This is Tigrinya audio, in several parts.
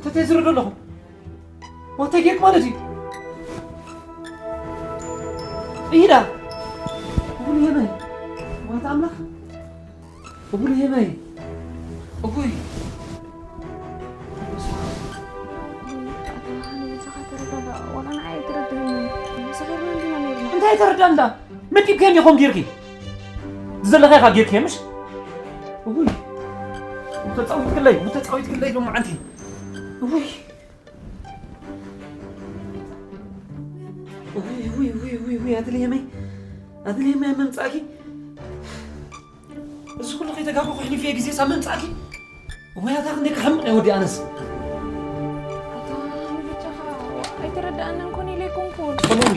እንታይ ዝረዶ ኣለኹ? ዋታይ ጌርክ ማለት እዩ? ኢዳ! እኹል የመይ! ዋታ ኣምላኽ! እኹል የመይ! እኹይ! እንታይ ተረዳ እንዳ? መዲብከ እንዲኹም ጌርኪ? ዘለኻ ኢኻ ጌርኪ፣ ምሽ? እኹይ! ተጻዊትክለይ፣ ተጻዊትክለይ ሎማዓንቲ። እኹይ! ውይ፣ ውይ፣ ውይ፣ ውይ፣ ውይ፣ ኣትልየመይ፣ ኣትልየመይ፣ መምጻእኪ። እዚ ኩሉ ከይተጋገኹ ኣሕሊፈ ግዜ ሳብ መምጻእኪ። ወይ ኣታ ክንደይ ክሓምቕ እየ ወዲ ኣነስ። ኣታ ንብቻኻ ኣይተረዳእናን ኮነ ኢለ ኣይኮንኩን። ፈኑኒ፣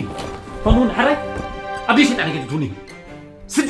ፈኑኒ፣ ሕራይ፣ ኣብ ደይ ሰይጣን ይገድዱኒ። ስዲ።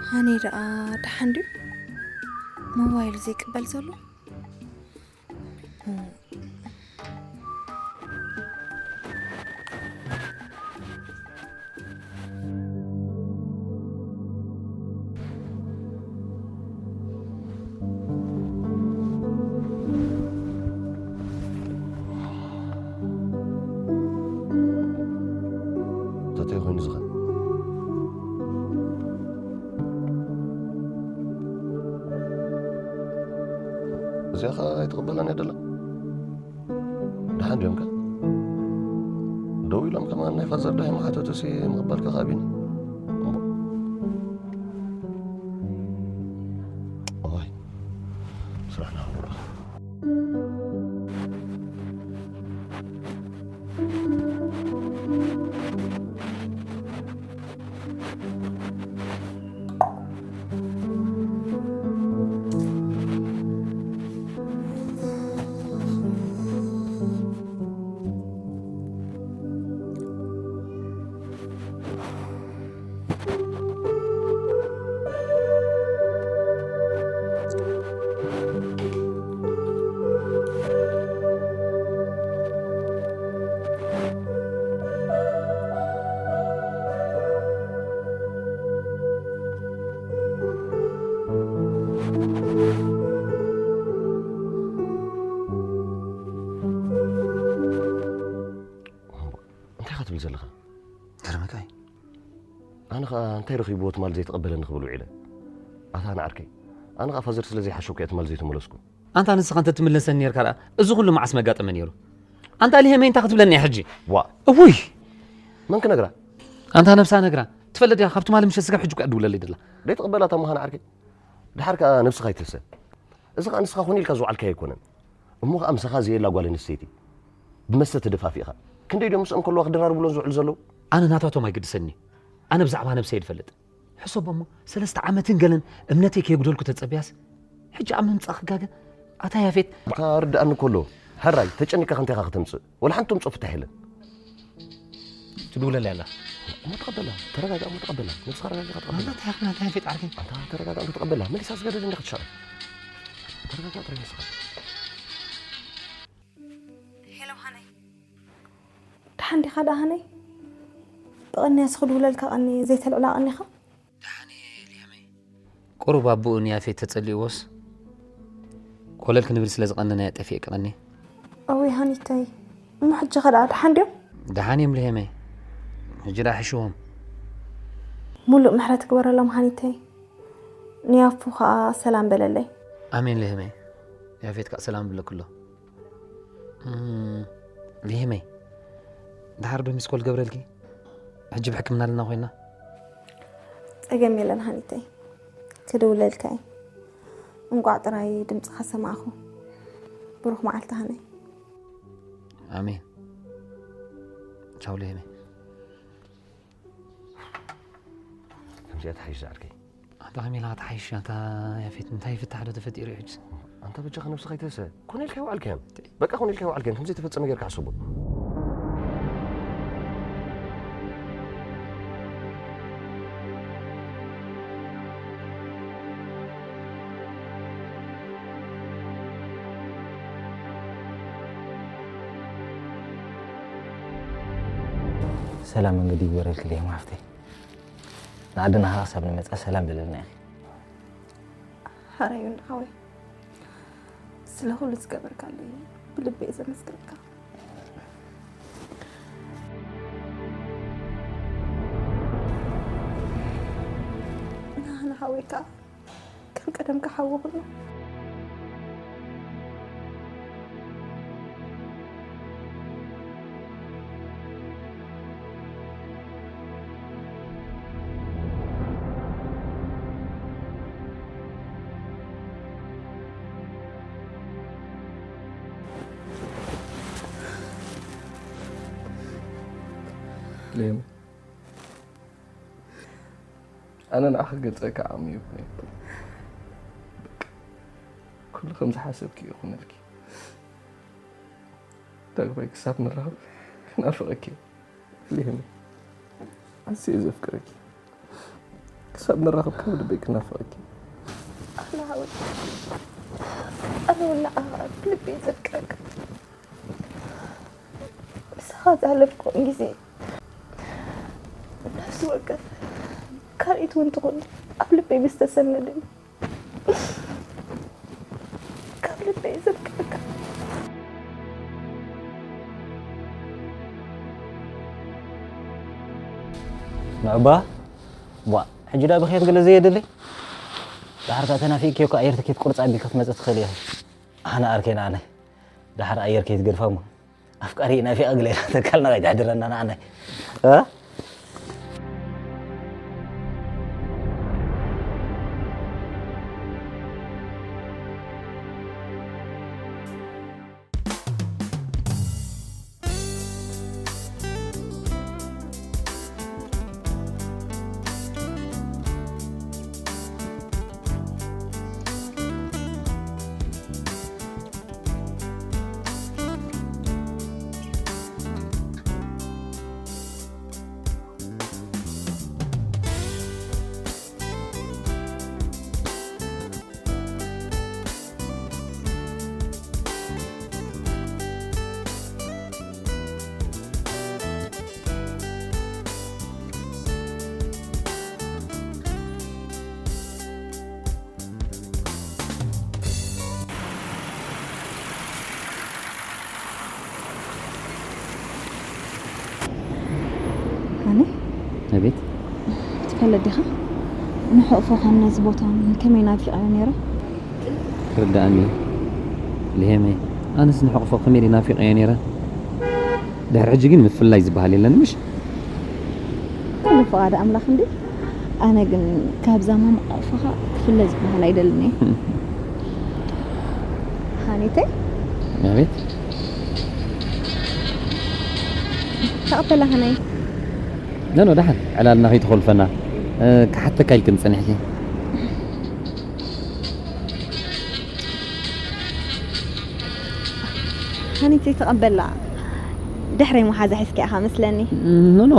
ሃኒ ደኣ ደሓን ድዩ? ሞባይል ዘይቅበል ዘሎ? እንታይ ኮይኑ ዝኸን? እዚኣ ኸኣ ኣይትቕበላን እያ ደላ። ደሓን ድዮም ከ? ደው ኢሎም ከማን ናይ ፋዘር ዳሂም ሓተቱሲ ምቕባልካ ከቢኒ። እሞ፣ ኦይ፣ ስራሕና ክንብሎ። እንታይ ረኺብዎ ትማል ዘይተቐበለኒ ክብል ውዒለ። ኣታ ንዓርከይ፣ ኣነ ኸኣ ፋዘር ስለ ዘይሓሸኩ እየ ትማል ዘይተመለስኩ። ኣንታ ንስኻ እንተ ትምለሰኒ ኔርካ ደኣ፣ እዚ ኹሉ መዓስ መጋጠመ ኔሩ? ኣንታ ሊሄመይ እንታይ ክትብለኒ እያ ሕጂ? ዋ። እውይ! መን ክነግራ? ኣንታ ነብሳ ነግራ። ትፈልጥ ዲኻ፣ ካብ ትማሊ ምሸት ስጋብ ሕጂ እኮ እያ ትድውለለይ ደላ። ደይትቕበላ እታ ምዃን ዓርከይ። ደሓር ከኣ ነብስኻ ኣይትህሰ። እዚ ኸኣ ንስኻ ኾነ ኢልካ ዝወዓልካዮ ኣይኮነን። እሞ ኸኣ ምሳኻ ዘየላ ጓል ኣንስተይቲ ብመስተ ተደፋፊእኻ። ክንደይ ድዮም ምስኦም ከለዋ ክደራርብሎን ዝውዕሉ ዘለዉ? ኣነ ናታቶም ኣይግድሰኒ። ኣነ ብዛዕባ ነብሰይ ዝፈልጥ። ሕሰቦ እሞ፣ ሰለስተ ዓመትን ገለን እምነተይ ከየጉደልኩ ተጸቢያስ፣ ሕጂ ኣብ ምምጻእ ክጋገ? ኣታ ያፌት። ኣታ ርድኣኒ ከሎ፣ ሕራይ፣ ተጨኒቅካ ከንቲኻ ከተምጽእ። ወላ ሓንቲ ተምጽኦ ፍታሕ የለን። ትድውለለይ ኣላ። እሞ ተቐበላ፣ ተረጋጋ እሞ ተቐበላ። ነብስኻ ኣረጋጊኻ ተቐበላ። ኣታ ያፌት፣ ኣታ ያፌት ዓርከይ። ኣታ ተረጋጋ እሞ ተቐበላ። መሊሳ ዝገደደ እንዳ ክትሻቐል። ተረጋጋ ጥራይ ንስኻ። ሄሎ ሃነይ። ደሓን ዲኻ ደኣ ሃነይ? ብቐንያስ ክድውለልካ ቀኒ ዘይተልዕላ ቀኒኻ? ደሓን እየ ሊያመይ። ቁሩብ ኣቦኡ ንያፌት ተጸሊእዎስ፣ ኮለል ክንብል ስለ ዝቐነና እየ ጠፊኤ ቀኒ። እውይ ሃኒተይ፣ እሞ ሕጂ ኸ ደኣ ደሓን ድዮም? ደሓን እዮም ሊያመይ። ሕጂ ደኣ ሕሽዎም። ሙሉእ ምሕረት ግበረሎም ሃኒተይ። ንያፉ ኸኣ ሰላም በለለይ። ኣሜን ሊያመይ። ያፌት ከኣ ሰላም ብለክሎ። እም፣ ሊሄመይ፣ ደሓር ዶ ሚስኮል ገብረልኪ? ሕጂ ብሕክምና ኣለና ኮይና። ጸገም የለን ሃኒተይ፣ ክድውለልካ እየ። እንቋዕ ጥራይ ድምጽኻ ሰማዕኹ። ብሩኽ መዓልቲ ሃነይ። ኣሜን። ቻው ሊሄመይ። ከምዚኣ ተሓይሽ ዝዓርከይ። ኣንታ ከመይ ኢልካ ትሓይሽ? ኣንታ ያፌት፣ እንታይ ፍታሕ ዶ ተፈጢሩ እዩ ሕጂ? ኣንታ በጃኻ ነብስኻ ኣይትህሰ። ኮነ ኢልካ ይውዓልካዮም። በቃ ኮነ ኢልካ ይውዓልካዮም። ከምዘይተፈጸመ ጌርካ ሕሰቦ። ሰላም መንገዲ ይግበረልኪ ሊሄም ሓፍተይ። ንዓድና ኸኣ ክሳብ ንመጻ ሰላም በለልና ኢኺ። ሓራይ ወዲ ሓወይ፣ ስለ ኩሉ ዝገበርካለይ ብልቢ እየ ዘመስግነካ። ንሓወይ ከኣ ከም ቀደምካ ሓዊ ኩኑ። ሌም፣ ኣነ ንዓኺ ገጸ ክዓሚ ይኹን። በቃ፣ ኩሉ ከም ዝሓሰብኪ ይኹነልኪ። ዳግማይ ክሳብ ንራኸብ ክናፍቐኪ። ሌም፣ ኣዝየ ዘፍቅረኪ። ክሳብ ንራኸብ ካብ ልበይ ክናፍቐኪ። ኣነ ሓወይ፣ ኣነ እውን ንዓኻ ብልበይ ዘፍቅረካ። ምሳኻ ዝሓለፍኩ ግዜ ነፍሲ ወከፍ ካልኢት እውን ትኹን ኣብ ልበይ ምስ ተሰነደኒ ካብ ልበይ ዘፍቅረካ። ንዕባ፣ ቧእ፣ ሕጂ ዳ ብኽየት ገለ ዘየድሊ? ድሓር ከኣ ተናፊቅኪ እኮ ኣየር ትኬት ቁርጽ ኣቢልኪ ክትመጽእ ትኽእሊ ኢኺ። ኣነ ኣርከይ ንዓናይ። ድሓር ኣየር ከይትገድፋ እሞ። ኣፍቃሪ ናፊቐ ግለ ተካልና ከይትሕድረና ንዓናይ። እ? ወለዲኻ ንሕቕፎ ካብ ነዚ ቦታ ከመይ ናፊቐዮ ነይረ። ክርድኣኒ እዩ። ልሄመይ፣ ኣነስ ንሕቕፎ ከመይ ድየ ናፊቐዮ ነይረ። ድሕሪ ሕጂ ግን ምፍላይ ዝበሃል የለን ምሽ? ኩሉ ፍቓድ ኣምላኽ እንዲ። ኣነ ግን ካብዛ ማማ ኣቕፎኻ ክፍለ ዝበሃል ኣይደልን እየ። ሃኒተይ፣ ኣቤት። ተቐበላ ከነይ። ኖ ኖ፣ ደሓን ዕላልና ከይተኾልፈና። እ፣ ክሓተካ ኢልክን ጸኒሕኪ። ሃኒተይ፣ ተቐበላ። ድሕረይ መሓዛ ሒዝኪ ኢኻ መስለኒ። ኖ ኖ፣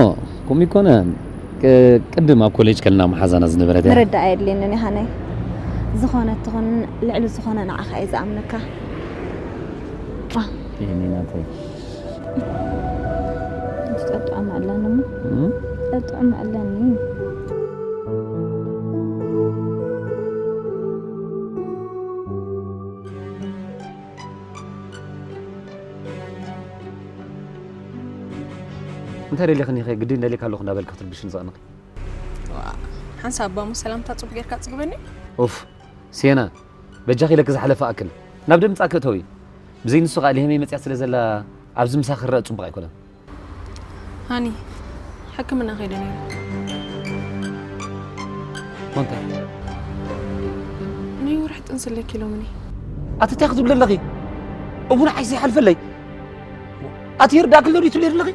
ከምኡ ይኮነ። ቅ-፣ ቅድም ኣብ ኮሌጅ ከለና መሓዛና ዝነበረት እያ። ምርዳእ ኣየድልየንን እዩ ሃነይ። ዝኾነት ትኹን ልዕሊ ዝኾነ ንዓኻ እየ ዝኣምነካ። ዋ። ይሄኔ ናተይ። ትጠጥዖም ኣለኒ እሞ። እም? ትጠጥዖም ኣለኒ። እንታይ ደሊኽኒ ኸ ግዲ እንደልየካ ኣለኹ እንዳበልኪ ክትርብሽኒ ዝቐነኺ? ዋ፣ ሓንሳብ እባ እሞ ሰላምታ ጽቡቕ ጌርካ ጽግበኒ። ኡፍ፣ ሴና፣ በጃኺ ኢለኪ ዝሓለፈ ኣክል ናብ ድምጻ ክእተዊ። ብዘይ ንሱ ኸኣ ልሄመይ መጽያ ስለ ዘላ ኣብዚ ምሳኺ ክረአ ጽቡቕ ኣይኮነን። ሃኒ፣ ሕክምና ከይደ ነይረ። ኮንታ? ናይ ወርሒ ጥንሲ ኣለኪ ኢሎምኒ። ኣቲ እንታይ ክትብሊ ኣለኺ? እቡ ንዓይ ዘይሓልፈለይ። ኣቲ ይርዳእኪ ኣሎ ድዩ ትብሊ ኣለኺ?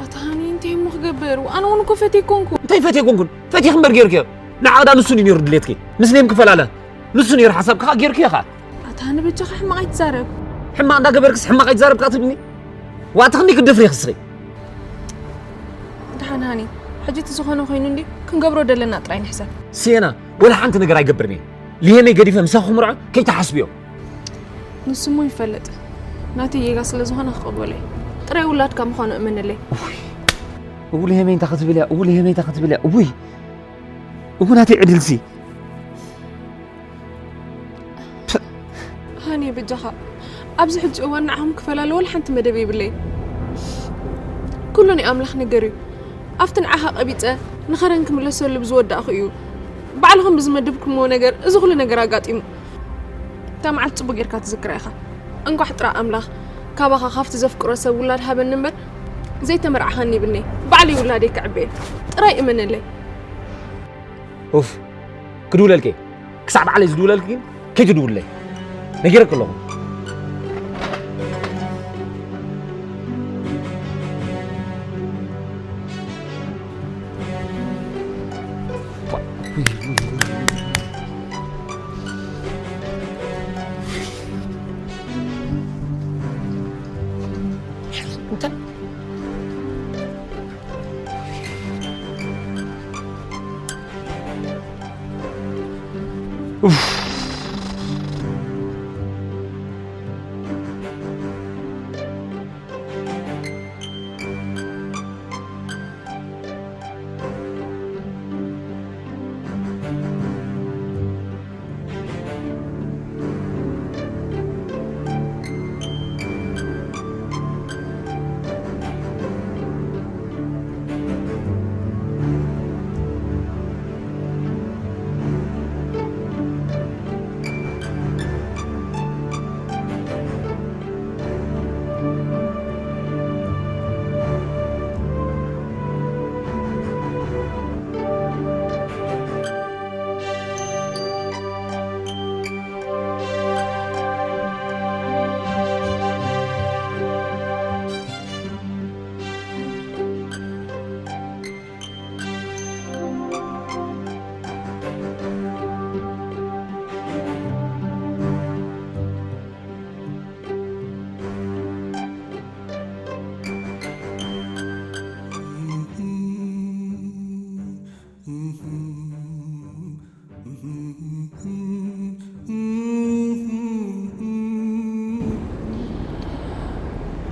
ኣታ ሃኒ፣ እንታይ እሞ ክገብር? ኣነ እውን እኮ ፈትየ ኮንኩ። እንታይ ፈትየ ኮንኩን? ፈትየ እምበር ጌርክዮ። ንዓቕዳ ንሱ ድዩ ነይሩ ድሌትኪ? ምስሌም ክፈላለ ንሱ ነይሩ ሓሳብካ ጌርክዮ ኸኣ። ኣታ ሃኒ፣ በጃኻ ሕማቕ ኣይትዛረብ። ሕማቕ እንዳገበርክስ ሕማቕ ኣይትዛረብ ከኣ ትብልኒ? ዋእቲ ክንደይ ክትደፍሪ ኢኺ እስኺ? ደሓን ሃኒ፣ ሕጂ እቲ ዝኾነ ኮይኑ እንዲ ክንገብሮ ደለና ጥራይ ንሕሰብ። ሲየና፣ ወላ ሓንቲ ነገር ኣይገብርን እየ። ልሄመይ ገዲፈ ምሳኺ ክምርዖ ከይትሓስብዮ። ንሱ እሞ ይፈለጥ። ናተይ ጌጋ ስለ ዝኾነ ክቕበሎ እየ። ጥራይ ውላድካ ምዃኑ እመነለይ። እውይ፣ እው ልሄመይ እንታይ ክትብል እያ? እው ልሄመይ እንታይ ክትብል እያ? እውይ፣ እው ናተይ ዕድልሲ። ሃኒ፣ በጃኻ፣ ኣብዚ ሕጂ እዋን ንዓኹም ክፈላለ ወላ ሓንቲ መደብ የብለይን። ኩሉ ናይ ኣምላኽ ነገር እዩ። ኣብቲ ንዓኻ ቀቢጸ ንኸረን ክምለሰሉ ብዝወዳእኹ እዩ። ባዕልኹም ብዝመደብኩምዎ ነገር እዚ ኩሉ ነገር ኣጋጢሙ። እታ መዓልቲ ጽቡቕ ጌርካ ትዝክራ ኢኻ። እንቋዕ ጥራ ኣምላኽ ካባኻ ካብቲ ዘፍቅሮ ሰብ ውላድ ሃበኒ እምበር ዘይተመርዓኻኒ ይብልኒ። ባዕለይ ውላደይ ከዕብየ። ጥራይ እመነለይ። ኡፍ፣ ክድውለልኪ እየ። ክሳዕ ባዕለይ ዝድውለልኪ ግን ከይትድውለይ ነጊረኪ ኣለኹ። እንታይ?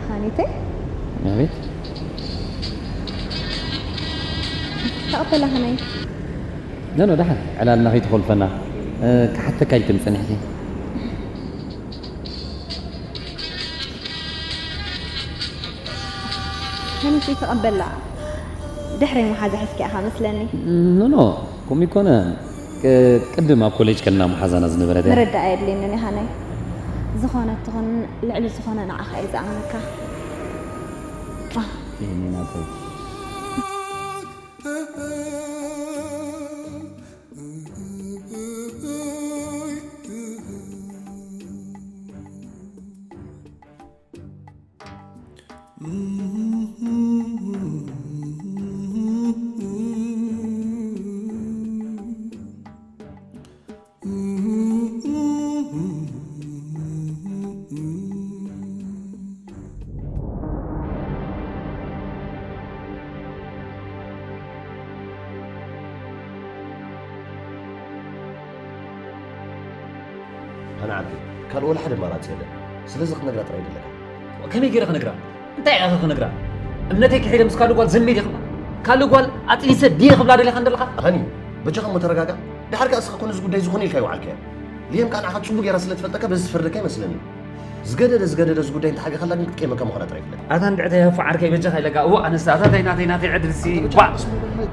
ሃኒተይ? ኣቤት። ተቐበላ ከመይ? ኖ፣ ኖ፣ ደሓን። ዕላልና ከይትኾልፈና። እ፣ ክሓተካ ኢልክን ጸኒሕኪ። ሃኒተይ፣ ተቐበላ። ድሕረይ መሓዛ ሒዝካ ኢኻ መስለኒ። ኖ ኖ፣ ከምኡ ይኮነ። ቅ- ቅድም ኣብ ኮሌጅ ከለና መሓዛና ዝነበረት እያ። ምርዳእ ኣየድልየንን እዩ ሃነይ። ዝኾነት ትኹን ልዕሊ ዝኾነ ንዓኻ እየ ዝኣምነካ። ይሄኔ ናተይ። ኣነ ዓቢ ካልእ ወላ ሓደ ኣማራጺ የለን። ስለዚ ክትነግራ ጥራይ ይደለካ። ከመይ ገይረ ክነግራ? እንታይ ኢኻ ክነግራ? እምነተይ ክሒደ ምስ ካልእ ጓል ዘመድ ይኽብላ። ካልእ ጓል ኣጥኒሰ ድየ ክብላ ደሊኻ እንደለኻ? ሃኒ፣ በጃኻ እሞ ተረጋጋ። ድሓር ከኣ እስኻ ኮነ እዚ ጉዳይ ዝኾነ ኢልካ ይውዓልካዮ። ሊየም ከኣ ንዓኻ ጽቡቕ ገይራ ስለ ትፈልጠካ በዚ ትፈርደካ ይመስለኒ። ዝገደደ ዝገደደ እዚ ጉዳይ እንተሓቢእካላ ግን ክትቀየመካ ምዃና ጥራይ ፍለጥ። ኣታ እንድዕተይ ሃፉ ዓርከይ በጃኻ ኢለካ። እዋ ኣነስ ኣታ ታይ ናተይ ናተይ ዕድልሲ። ዋ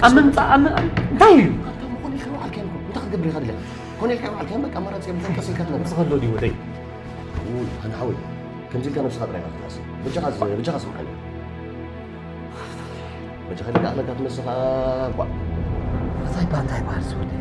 ኣብ ምምጻእ ኣብ ም- እንታይ እዩ? ኣታ ምኾነ ኢልካ ይውዓልካዮ እኮ። እንታይ ክትገብር ኢኻ ደሊኻ? ኮነ ኢልካ ይውዓልካዮ በቃ ኣማራጺ የብልካን ቀስ ኢልካ ትነብር። ንስኻ ኣሎ ድዩ ወደይ? ውይ ኣነ ሓወይ ከምዚ ኢልካ ነብስኻ ጥራይ ኢኻ ክትሃሲ። በጃኻ በጃኻ ስምዓኒ። በጃኻ ኢልካ ኣኽለካ ትመስኻ ኳ። እንታይ ባ እንታይ በሃል ዝወደ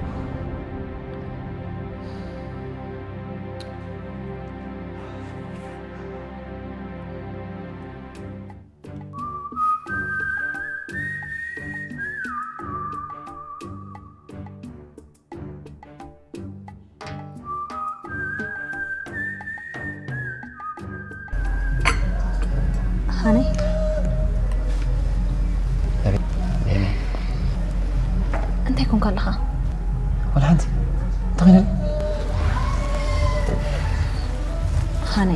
ሃኒ እንታይ ኮንካ ኣለኻ? ወላ ሓንቲ እንታይ ኮይነ? ሃኒ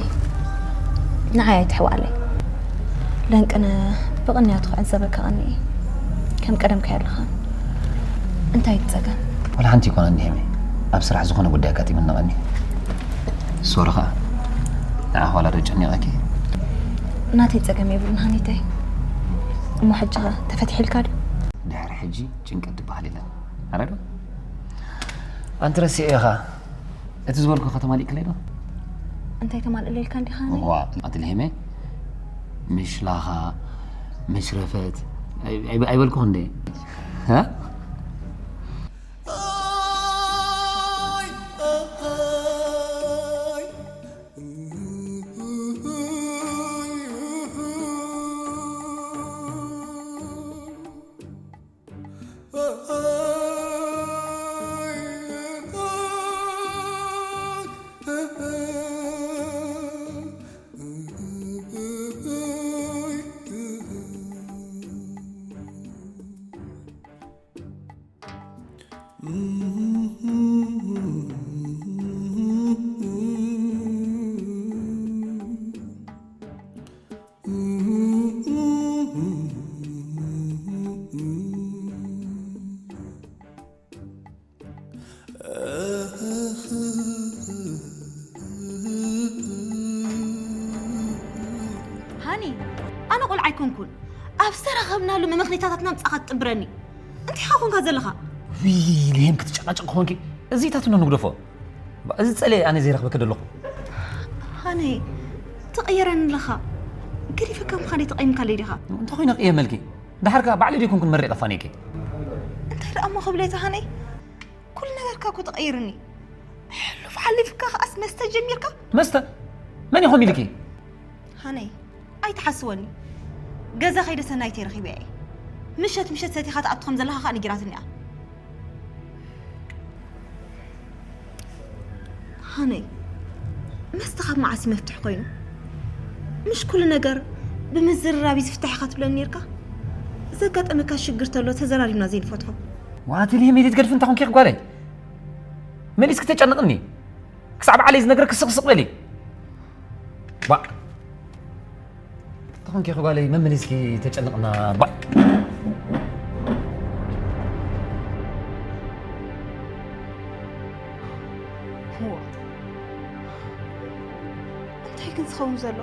ንዓይ ኣይትሕዋለይ። ለንቅነ ብቕንያቱ ክዕዘበካ ቐኒኤ። ከም ቀደምካዮ ኣለኻ። እንታይ እቲ ጸገም? ዋላ ሓንቲ ኣይኮነን ሄመይ። ኣብ ስራሕ ዝኾነ ጉዳይ ኣጋጢሙኒ ቐኒኡ። ሶሪ ኸኣ ንዓኺ ዋላ ዶ ጨኒቐኪ? ናተይ ጸገም የብሉን ሃኒተይ። እሞ ሕጂ ኸ ተፈቲሕልካ ድዩ? ድሕሪ ሕጂ ጭንቀት ዝበሃል የለን። ኣረ ዶ? ኣንቲ ረሲዐዮ ኸኣ። እቲ ዝበልኩ ከተማሊእክለይ ዶ? እንታይ ተማልእለይ ኢልካ እንዲኻ ሃኒ? ዋ ኣቲ ልሄመ ምሽ ላኻ ምሽ ረፈት ኣይ- ኣይ- ኣይበልኩ እንዴ? ሀ? ሃኒ ኣነ ቆልዓ ኣይኮንኩን ኣብ ዝተራኸብናሉ መመኽኒታታትና ምጻኻ ትጥብረኒ እንታይ ኢኻ ኮንካ ዘለኻ ውይ ልሄም ክትጨቃጨቅ ኮንኪ እዚታትና ንግደፎ እዚ ጸለየ ኣነ ዘይረኽበኪ ደለኹ ሃኒ ትቕየረኒ ኣለኻ ገዲፈካ ምዃነይ ተቐይምካለይ ዲኻ እንታይ ኮይነ ቅየመልኪ ድሓር ከኣ ባዕለይ ደይኮንኩን መሪቐፋ ነይኪ እንታይ ደኣ እሞ ክብለይ ተሃነይ ኩሉ ነገርካ እኮ ተቐይርኒ ሕሉፍ ሓሊፍካ ከኣስ መስተ ጀሚርካ መስተ መን ኢኹም ኢልኪ ሃነይ ኣይትሓስወኒ ገዛ ከይደ ሰናይተይ ረኺበያ እየ ምሸት ምሸት ሰቲኻ ትኣቱ ከም ዘለኻ ከኣ ነጊራትኒ እያ ሃነይ መስተ ካብ መዓስ እዩ መፍትሒ ኮይኑ ምሽ ኩሉ ነገር ብምዝርራብ እዩ ዝፍታሕ ኢኻ ትብለኒ ነርካ ዘጋጠመካ ሽግር ተሎ ተዘራሪብና ዘይንፈትሖ ዋትልሂ ሜሊት ገድፊ እንታ ኮንኪ ጓለይ መሊስኪ ተጨንቕኒ ክሳዕ በዓለይ ዝነግረኪ ስቕ ስቕ በሊ ባእ ተኾንኪ ጓለይ መመሊስኪ ተጨንቕና ባእ እንታይ ግን ዝኸውን ዘሎ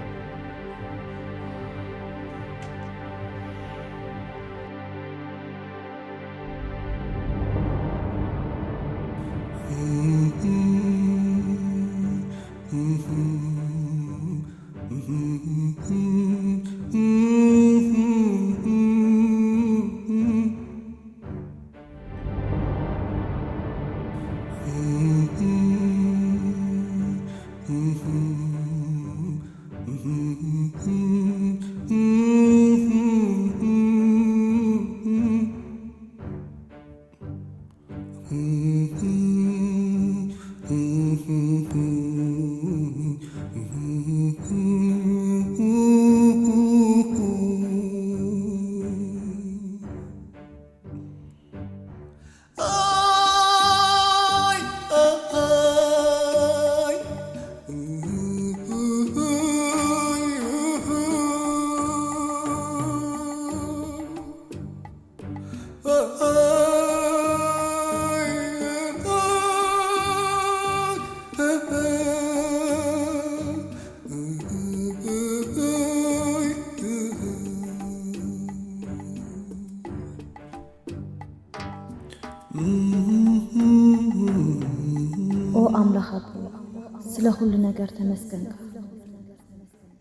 ስለ ኩሉ ነገር ተመስገንካ።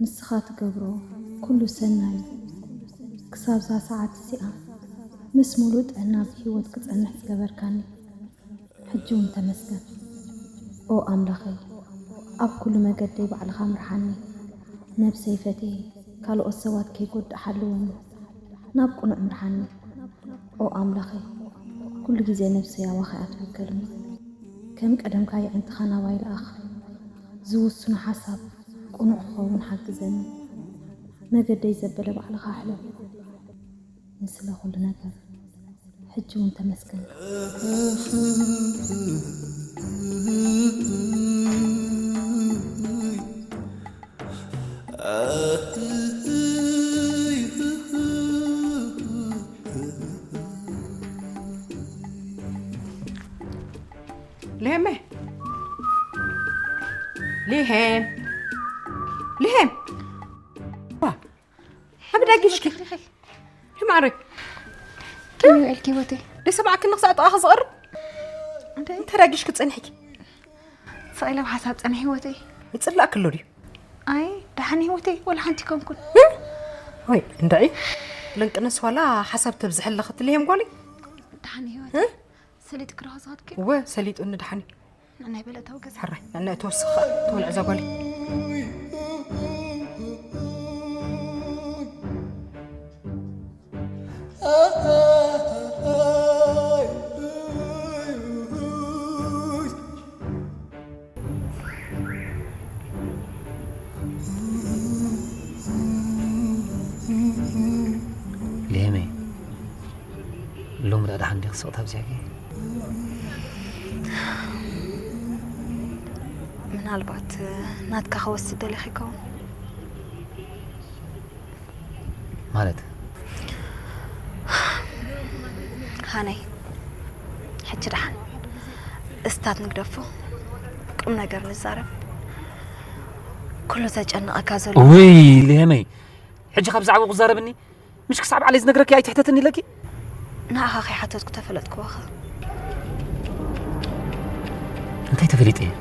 ንስኻ ትገብሮ ኩሉ ሰናይ እዩ። ክሳብዛ ሰዓት እዚኣ ምስ ሙሉእ ጥዕና ብህይወት ክጸንሕ ዝገበርካኒ ሕጂ እውን ተመስገን። ኦ ኣምላኸይ፣ ኣብ ኩሉ መገደይ ባዕልኻ ምርሓኒ። ነብሰይ ፈትየ ካልኦት ሰባት ከይጎድእ ሓልወኒ። ናብ ቅኑዕ ምርሓኒ። ኦ ኣምላኸይ፣ ኩሉ ግዜ ነብሰይ ኣባኻ እያ ትውከልኒ። ከም ቀደምካ የዕንትኻ ናባይ ልኣኽ። ዝውስኖ ሓሳብ ቅኑዕ ክኸውን ሓግዘኒ። መገደይ ዘበለ ባዕልኻ ኣሕልፍ። ንስለ ኩሉ ነገር ሕጂ እውን ተመስገን። ሌሄመ፣ ሌሄም፣ ሌሄም፣ ዋ፣ ኣብ ዳጊሽኪ። ማዕረይ፣ ከመይ ውዒልኪ ህይወተይ? ደይሰማዕክኒ ክሳዕ ጥቓኺ ዝቐርብ? እንታይ? እንታይ ዳጊሽኪ ጸኒሕኪ? ስቕ ኢለ ኣብ ሓሳብ ጸኒሐ ህይወተይ። ይጽላእኪ ኣሎ ድዩ? ኣይ ደሓን ህይወተይ፣ ወላ ሓንቲ ኣይኮንኩን። ወይ እንድዒ፣ ለንቅነስ ዋላ ሓሳብ ተብዝሐለኺ ትልሄም ጓለይ። ደሓን ህይወተይ። ሰሊጥኪ ዶ ከስኻትኪ? እወ ሰሊጡኒ ደሓን እዩ። ንዕናይ በለ እተው ገዛ። ሕራይ ንዕናይ እተወስኽ ተወልዕ እዛ ጓለይ። ሌሜ ሎሚ ደኣ ደሓን ዲኺ ስቕታ ኣብዚሐኪ? ምናልባት ናትካ ክወስድ ደሊኺ ይከውን። ማለት ሃነይ ሕጂ ደሓን እስታት ንግደፎ ቁም ነገር ንዛረብ። ኩሉ ዘጨንቐካ ዘሎ ውይ ሌመይ ሕጂ ካብ ብዛዕባኡ ክዛረብኒ ምሽ ክሳብ ዓለይ ዝነግረኪ ኣይትሕተትኒ ኢለኪ። ንዓኻ ከይሓተትኩ ተፈለጥክዎ ኸ? እንታይ ተፈሊጠ እየ?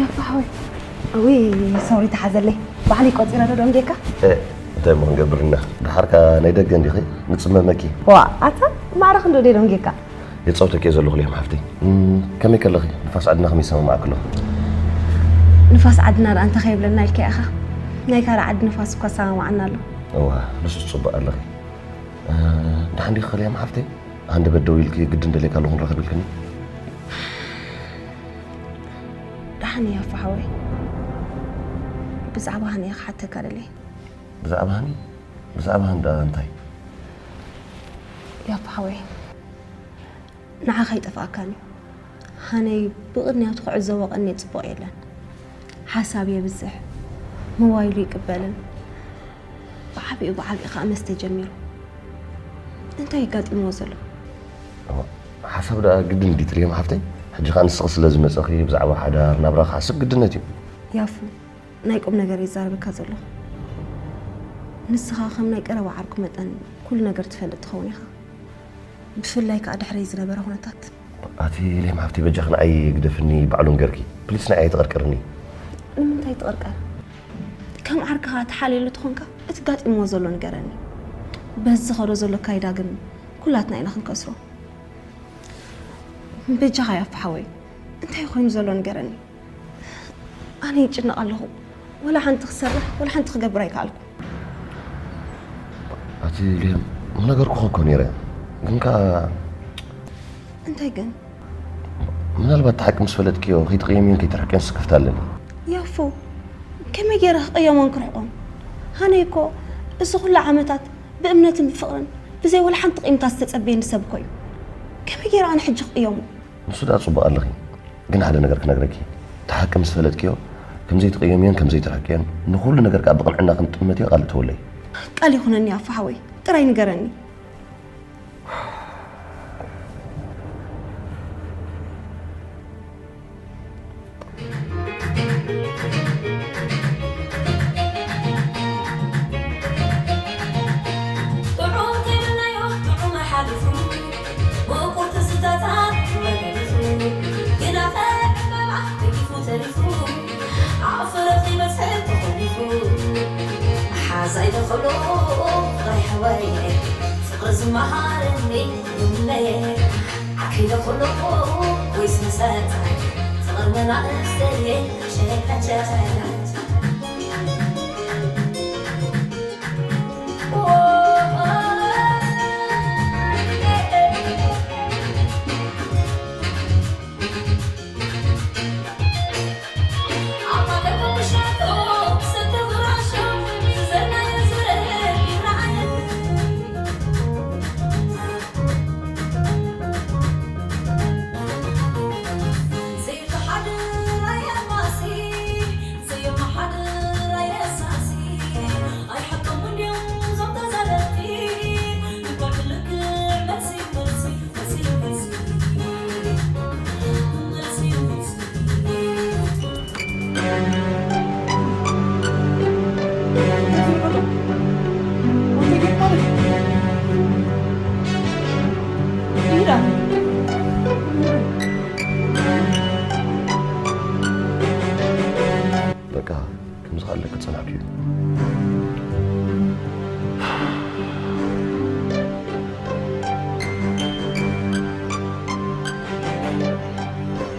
ያፋ ሓወይ። እውይ ሶሪ ተሓዘለይ። ባዕለይ ቆጺረ ዶ ደንጌካ? እ፣ እንታይ እሞ ክንገብር ኢና? ደሓርካ ናይ ደገ እንዲኺ ንጽመመኪ። ዋ፣ ኣታ ማዕረ ክንዶ ደይ ደንጌካ? የጻውተኪ እየ ዘለኹ ሌም ሓፍተይ። እም፣ ከመይ ከለኺ? ንፋስ ዓድና ከመይ ይሰማማዓኪ ኣሎ? ንፋስ ዓድና ደኣ እንታይ ከይብለና ኢልካ ኢኻ? ናይ ካልእ ዓዲ ንፋስ እኳ ይሰማማዓና ኣሎ። እዋ፣ ንሱስ ጽቡቕ ኣለኺ። እ፣ ደሓን ዲኺ ሌም ሓፍተይ? ሃንደበት ደው ኢልኪ ግድን ደልየካ ኣለኹ ክንራኸብ ኢልክኒ። ደሓን እየ ኣፉ ሓወይ። ብዛዕባ ሃኒ እየ ክሓተካ ደልየ። ብዛዕባ ሃኒ? ብዛዕባ ሃኒ ደኣ እንታይ? ያፉ ሓወይ ንዓኻ ኣይጠፍኣካን እዩ። ሃነይ ብቕድሚያቱ ክዕዘቦ ቀንየ ጽቡቕ የለን። ሓሳብ የብዝሕ፣ ሞባይሉ ይቅበልን ብዓቢኡ ብዓቢኡ ከኣ መስተ ጀሚሩ። እንታይ እዩ ኣጋጢምዎ ዘሎ? ሓሳብ ደኣ ግድን ድዩ ትልዮም ሓፍተይ? ሕጂ ከኣ ንስኺ ስለ ዝመጸኺ ብዛዕባ ሓዳር ናብራ ክሓስብ ግድነት እዩ። ያፉ ናይ ቁም ነገር እየ ዝዛረበካ ዘለኹ። ንስኻ ከም ናይ ቀረባ ዓርኩ መጠን ኩሉ ነገር ትፈልጥ ትኸውን ኢኻ። ብፍላይ ከኣ ድሕረይ ዝነበረ ኩነታት። ኣቲ ሌም ሓፍተይ በጃኺ ንዓይ ግደፍኒ ባዕሉ ንገርኪ ፕሊስ ንዓይ ኣይትቐርቅርኒ። ንምንታይ ትቕርቀር? ከም ዓርክኻ ተሓልየሉ ተኾንካ እቲ ጋጢምዎ ዘሎ ንገረኒ። በዚ ዝኸዶ ዘሎ ኣካይዳ ግን ኩላትና ኢና ክንከስሮ። በጃኻ ያፋ ሓወይ እንታይ ኮይኑ ዘሎ ንገረኒ። ኣነ ይጭነቕ ኣለኹ። ወላ ሓንቲ ክሰርሕ ወላ ሓንቲ ክገብር ኣይከኣልኩ። ኣቲ ሌም ምነገርኩኺ እኮ ነይረ ግን ከኣ እንታይ ግን? ምናልባት እቲ ሓቂ ምስ ፈለጥክዮ ከይትቕየምዮን ከይትርሕቅዮን ስክፍታ ኣለኒ። ያፎ ከመይ ገይረ ክቕየሞን ክርሕቆን? ሃነይ እኮ እዚ ኩሉ ዓመታት ብእምነትን ብፍቕርን ብዘይ ወላ ሓንቲ ቂምታ ዝተጸበየኒ ሰብ እኮ እዩ። ከመይ ገይረ ኣነ ሕጂ ክቕየሞ? ንሱ ደኣ ጽቡቕ ኣለኺ፣ ግን ሓደ ነገር ክነግረኪ። እቲ ሓቂ ምስ ፈለጥክዮ ከም ዘይትቕየምዮን ከም ዘይትርሕቅዮን ንኹሉ ነገር ከኣ ብቕንዕና ከም ትጥመትዮ ቃል እተወለይ። ቃል ይኹነኒ ኣፋ ሓወይ፣ ጥራይ ንገረኒ። ጥዑም ከይበልናዮ ጥዑም ሓሊፉ፣ ምቁር ትዝታታት መገዲፉ፣ ግናኸ ዕምባባ ገዲፉ ተሪፉ፣ ኣፍ ረኺበ ሰብ ተኾሊፉ። ሓዛይ ተኽእሎ ፍቕሪ ሓወይ፣ ፍቕሪ ዝመሃረኒ ይምነ። ዓርከይ ተኽእሎ ወይስ መሰታ፣ ፍቕሪ መናእሰይ ሸቀሸቀ። በቃ፣ ከምዚ ከኣለኪ ዝጸናሕኩ እዩ።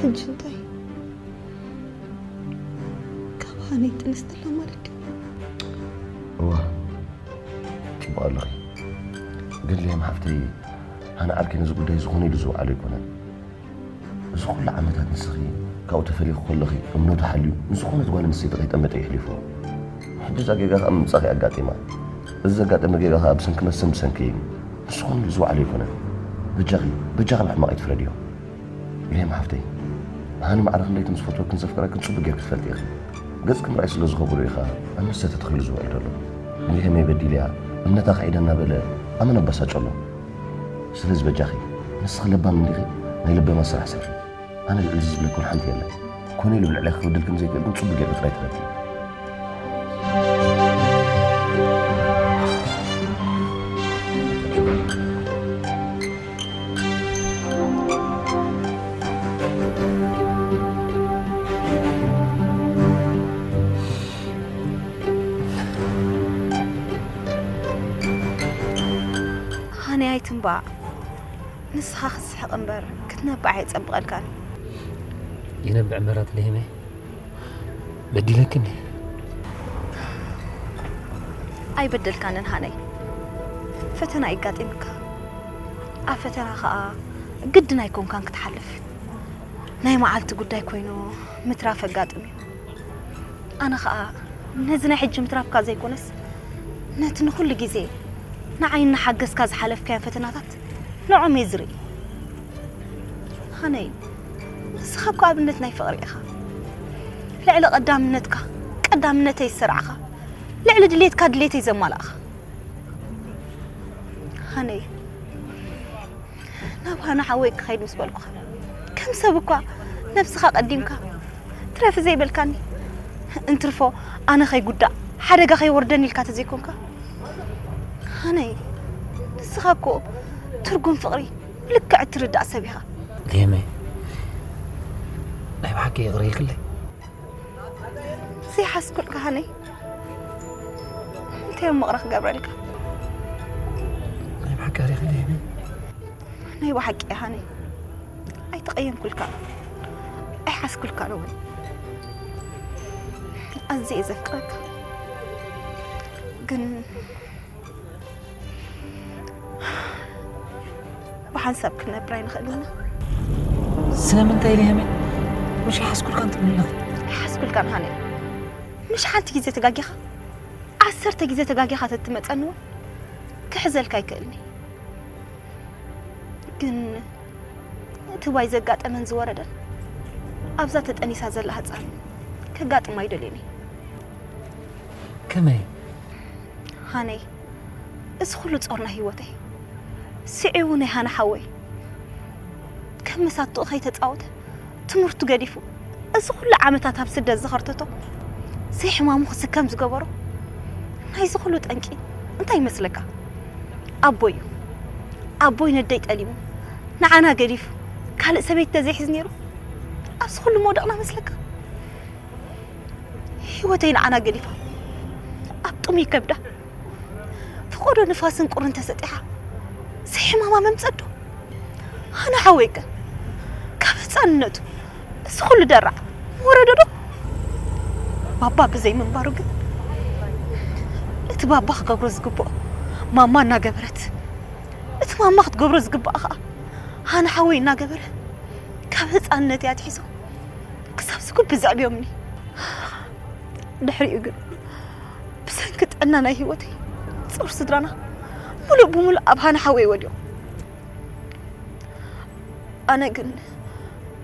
ሕጂ እንታይ? ካብ ሃነይ ጥንስ ተላ ማለት ድዩ? እዋ፣ ጽቡቕ ኣለኺ። ግን ሌም ሓፍተይ፣ ሃና ዓርከይ ነዚ ጉዳይ ዝኾነ ኢሉ ዝወዓሎ ኣይኮነን። እዚ ኩሉ ዓመታት ንስኺ ካብኡ ተፈልይኺ ከለኺ እምነቱ ሓልዩ፣ ንዝኾነት ጓል ኣንስተይቲ ከይጠመተ እዩ ኣሕሊፍዎ። ሕጂ እዛ ጌጋ ከኣ ምምጻእኪ ኣጋጢማ። እዚ ዘጋጠመ ጌጋ ከኣ ብሰንኪ መሰን ብሰንኪ እዩ። ንሱ ኾነ ኢሉ ዝወዓሎ ኣይኮነን። በጃኺ፣ በጃኺ ብሕማቕ ኣይትፍረድዮ። ሌም ሓፍተይ፣ ሃኒ ማዕረ ክንደይ ከም ዝፈትወክን ዘፍቅረክን ጽቡቕ ጌርኪ ትፈልጢ ኢኺ። ገጽኪ ምርኣይ ስለ ዝኸብዶ ኢኻ ኣብ መስተ ተተኺሉ ዝውዕል ዘሎ። ሌም በዲልያ፣ እምነታ ክዒዳ እናበለ ኣመና ኣባሳጭ ኣሎ። ስለዚ በጃኺ፣ ንስኺ ለባም እንዲኺ፣ ናይ ለበማ ስራሕ ስርሒ። ኣነ ልዕሊ እዚ ዝብለክን ሓንቲ የለን። ኮነ ኢሉ ብልዕለይ ክኽብደልክን ዘይክእል ግን ጽቡቕ ጌርኪ ጥራይ ትረድኢ። ሃኒ ኣይትንባዕ። ንስኻ ክትስሕቕ እምበር ክትነብዕ ኣይጸብቐልካን። ይነብዕ እምበር ኣቲ ሌሜ፣ በዲለክኒ። ኣይበደልካንን ሃነይ። ፈተና እዩ ኣጋጢሙካ። ኣብ ፈተና ኸኣ ግድን ኣይኮንካን ክትሓልፍ። ናይ መዓልቲ ጉዳይ ኮይኑ ምትራፍ ኣጋጥም እዩ። ኣነ ኸኣ ነዚ ናይ ሕጂ ምትራፍካ ዘይኮነስ፣ ነቲ ንኹሉ ግዜ ንዓይ እናሓገዝካ ዝሓለፍካዮም ፈተናታት ንዖም እየ ዝርኢ። ሃነይ፣ ንስኻ እኮ ኣብነት ናይ ፍቕሪ ኢኻ። ልዕሊ ቀዳምነትካ ቀዳምነተይ ዝሰርዓኻ፣ ልዕሊ ድሌትካ ድሌተይ ዘማላእኻ። ሃነይ፣ ናብ ሃና ሓወይ ክኸይድ ምስ በልኩኻ፣ ከም ሰብ እኳ ነብስኻ ቀዲምካ ትረፊ ዘይበልካኒ። እንትርፎ ኣነ ከይጉዳእ፣ ሓደጋ ከይወርደኒ ኢልካ ተዘይኮንካ። ሃነይ፣ ንስኻ እኮ ትርጉም ፍቕሪ ብልክዕ እትርዳእ ሰብ ኢኻ። ሌሜ፣ ናይ ብሓቂ ይቕረ ኢልክለይ። ዘይሓስኩልካ ሃነይ። እንታይ እሞ ይቕረ ክገብረልካ? ናይ ብሓቂ ይቕረ ኢልክለይ ሌሜ። ናይ ብሓቂ ሃነይ። ኣይተቐየምኩልካ። ኣይሓስኩልካን እውን። ኣዝየ እየ ዘፍቅረካ። ግን ብሓንሳብ ክንነብር ኣይንኽእልን ኢና። ስለምንታይ ሌሜ? ምሽ ኣይሓስኩልካን ትብሊ ኣለኺ? ኣይሓስኩልካን ሃነይ። ምሽ ሓንቲ ግዜ ተጋጊኻ፣ ዓሰርተ ግዜ ተጋጊኻ ተትመጸኒ እውን ክሕዘልካ ኣይክእልን እየ። ግን እቲ ዋይ ዘጋጠመን ዝወረደን ኣብዛ ተጠኒሳ ዘላ ህጻን ከጋጥማ ኣይደልዮን እየ። ከመይ? ሃነይ፣ እዚ ኩሉ ጾር ናይ ህይወተይ ስዒቡ ናይ ሃና ሓወይ ከም መሳትኡ ከይተጻወተ ትምህርቱ ገዲፉ እዚ ኩሉ ዓመታት ኣብ ስደት ዝኸርተቶ፣ ዘይሕማሙ ክስከም ዝገበሮ፣ ናይዚ ኩሉ ጠንቂ እንታይ ይመስለካ? ኣቦይ እዩ። ኣቦይ ነደይ ጠሊሙ፣ ንዓና ገዲፉ፣ ካልእ ሰበይቲ ተዘይሕዝ ነይሩ፣ ኣብዚ ኩሉ ምወደቕና መስለካ? ህይወተይ ንዓና ገዲፋ፣ ኣብ ጥሙይ ከብዳ፣ ፈቐዶ ንፋስን ቁርን ተሰጢሓ፣ ዘይሕማማ መምጸዶ? ኣነ ሓወይከ፣ ካብ ህጻንነቱ፣ እዚ ኩሉ ደራዕ፣ ወረዶ ዶ? ባባ ብዘይ ምንባሩ ግን፣ እቲ ባባ ክገብሮ ዝግብኦ፣ ማማ እናገበረት፣ እቲ ማማ ክትገብሮ ዝግብኣ ኸኣ፣ ኣነ ሓወይ እናገበረ፣ ካብ ህጻንነተይ ኣትሒዞ፣ ክሳብ ዝጉብ ዘዕብዮምኒ። ድሕሪኡ ግን፣ ብሰንኪ ጥዕና ናይ ህይወተይ፣ ጾር ስድራና፣ ሙሉእ ብሙሉእ ኣብ ሃና ሓወይ ወዲቑ። ኣነ ግን፣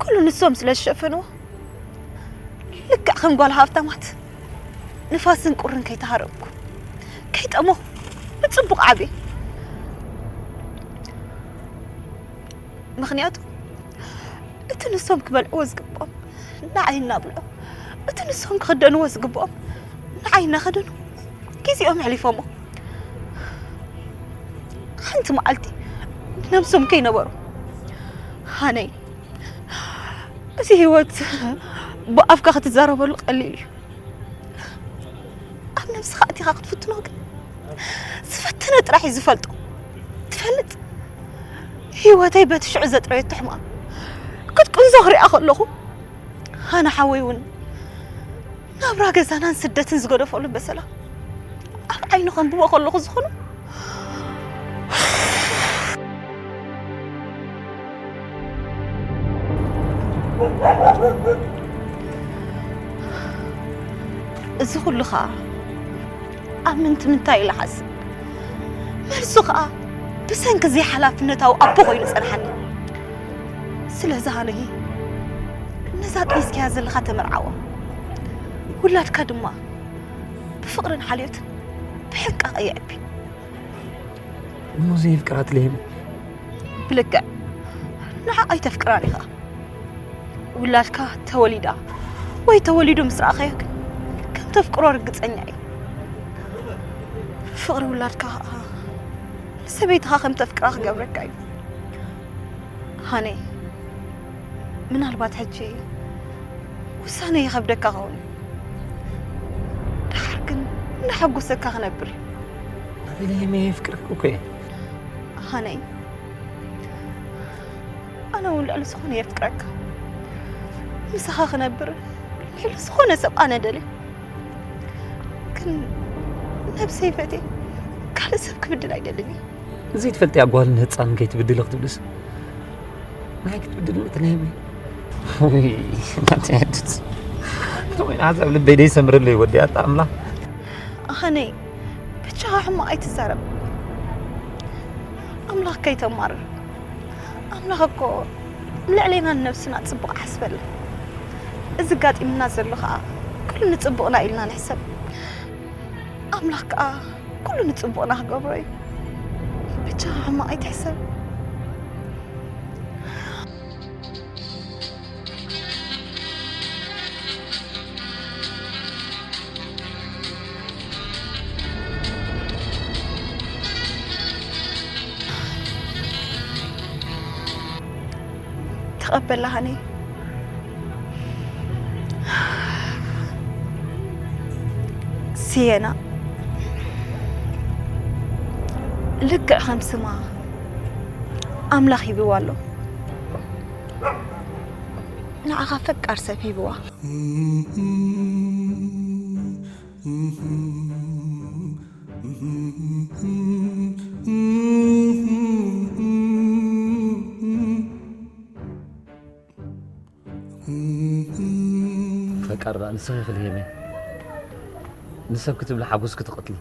ኩሉ ንሶም ስለ ዝሸፈንዎ፣ ልክዕ ከም ጓል ሃብታማት፣ ንፋስን ቁርን ከይተሃረብኩ፣ ከይጠመኹ፣ ብጽቡቕ ዓብየ። ምኽንያቱ፣ እቲ ንሶም ክበልዕዎ ዝግብኦም፣ ንዓይ እናብልዑ፣ እቲ ንሶም ክኽደንዎ ዝግብኦም፣ ንዓይ እናኸደኑ፣ ግዜኦም ኣሕሊፎሞ። ሓንቲ መዓልቲ፣ ብነብሶም ከይነበሩ። ሃነይ፣ እዚ ህይወት ብኣፍካ ክትዛረበሉ ቀሊል እዩ። ኣብ ነብስኻ ኣቲኻ ክትፍትኖ ግን ዝፈተነ ጥራሕ እዩ ዝፈልጦ። ትፈልጥ? ህይወተይ በቲ ሽዑ ዘጥረየቶ ሕማም ክትቅንዞ ክሪኣ ከለኹ፣ ሃና ሓወይ እውን ናብራ ገዛናን ስደትን ዝገደፈሉ በሰላ ኣብ ዓይኑ ከንብቦ ከለኹ ዝኾኑ እዚ ኩሉ ኸኣ ኣብ ምንቲ ምንታይ ኢለ ሓስብ። መልሱ ኸኣ ብሰንኪ ዘይሓላፍነታዊ ኣቦ ኮይኑ ጸንሓኒ። ስለዚ ሃነይ፣ ነዛ ቀይስካያ ዘለኻ ተመርዓዋ። ውላድካ ድማ ብፍቕርን ሓልዮትን ብሕንቃቐ የዕቢ። እሞ ዘየፍቅራ ትልህም? ብልክዕ ንዓ ኣይተፍቅራን ኢኻ። ውላድካ ተወሊዳ ወይ ተወሊዱ ምስ ረኣኻዮ ግን ከም ተፍቅሮ ርግጸኛ እየ። ፍቕሪ ውላድካ ኸኣ ንሰበይትኻ ከም ተፍቅራ ክገብረካ እዩ። ሃነይ፣ ምናልባት ሕጂ ውሳነ ይኸብደካ ኸውን እዩ። ደሓር ግን እናሓጎሰካ ክነብር እዩ። ኣቤለየ መየ ፍቅርክ እኮ እየ። ሃነይ፣ ኣነ እውን ልዕሊ ዝኾነ የፍቅረካ። ምሳኻ ክነብር ልዕሊ ዝኾነ ሰብ ኣነ ደልየ። ግን ነብሰይ ፈትየ ካልእ ሰብ ክብድል ኣይደልን እየ። ዘይትፈልጥያ ጓልን ህፃንን ከይትብድሊ ክትብልስ? ናይ ክትብድል ትለይሚ? ውይ፣ ናተይ ኣድት። ከመይ ንሓሳብ ልበይ ደይሰምርለይ ወዲኣታ ኣምላኽ። ኣኸነይ፣ ብቻኻ ሕማቕ ኣይትዛረብ። ኣምላኽ ከይተማርር። ኣምላኽ እኮ ልዕሌና ንነብስና ጽቡቕ ሓስበላ። እዚ ጋጢምና ዘሎ ኸኣ ኩሉ ንጽቡቕና ኢልና ንሕሰብ። ኣምላኽ ከኣ ኩሉ ንጽቡቕና ክገብሮ እዩ። ብቻኻ ሕማቕ ኣይትሕሰብ። ተቐበላ ሃኒ። ሲየና፣ ልክዕ ከም ስማ ኣምላኽ ሂብዋ ኣሎ። ንዓኻ ፈቃር ሰብ ሂብዋ። ፈቃር ደኣ ንስኺ ክልህየመይ። ንሰብ ክትብሊ ሓጎስኪ ትቐትሊ።